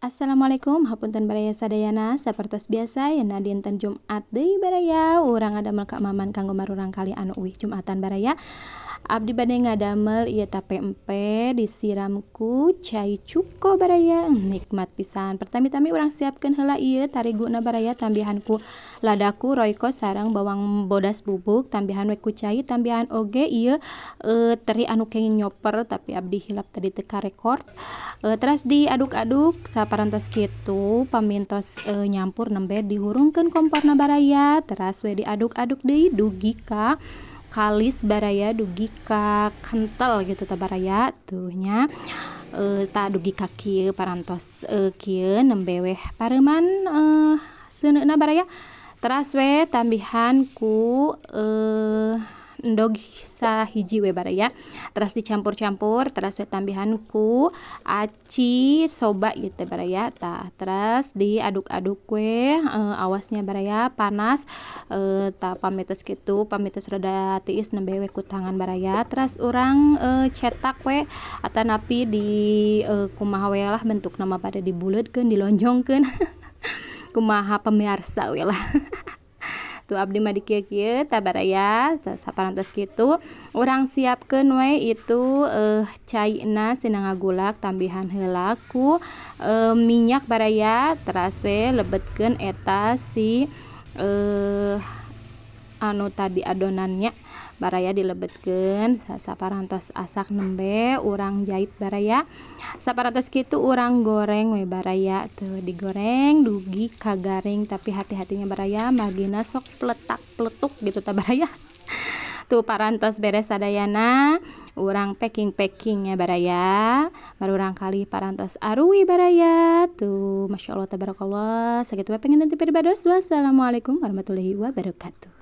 Assalamualaikum, hapunten baraya sadayana. Sapertos biasa yen dinten Jumat deui baraya, urang ngadamel kaemaman kanggo marurang kali anu uih Jumatan baraya. Abdi bade ngadamel ieu tape empe disiram ku cai cuko baraya, nikmat pisan. Pertami-tami urang siapkeun heula ieu tariguna baraya, tambihan ku ladaku, royco sareng bawang bodas bubuk, tambihan we ku cai, tambihan oge ieu teri anu kenging nyoper, tapi abdi hilap tadi teu karekord. Teras diaduk-aduk saparantos kitu, pamintos nyampur nembe dihurungkeun komporna baraya, teras we diaduk-aduk deui dugi ka kalis baraya, dugi ka kentel gitu tah baraya tuh nya. Tah dugi ka kieu parantos kieu nembe weh pareuman seuneuna baraya, teras we tambihan ku endog sahiji we baraya, teras dicampur-campur, teras we tambihan ku aci soba ieu teh baraya. Tah, teras diaduk-aduk we, awas nya baraya panas. Tah, pami tos kitu, pami tos rada tiis nembe we ku tangan baraya, teras urang cetak we atanapi di kumaha we lah bentukna mah, bade dibuleudkeun, dilonjongkeun, kumaha pamiarsa we lah. Tuh, abdi mah dikieu-kieu tah baraya. Tah, saparantos kitu urang siapkeun we itu caina sina ngagulak, tambihan heula ku minyak baraya, teras we lebetkeun eta si anu tadi adonannya baraya, dilebetkeun saparantos asak nembe urang jait baraya. Saparantos kitu urang goreng we baraya, tuh digoreng dugi ka garing, tapi hati-hati nya baraya, margina sok pletak pletuk gitu tah baraya. Tuh, parantos beres sadayana, urang packing-packing nya baraya, marurang kali parantos aruwih baraya. Tuh, masyaallah tabarakallah, sakitu we panginten ti pribados. Wassalamualaikum warahmatullahi wabarakatuh.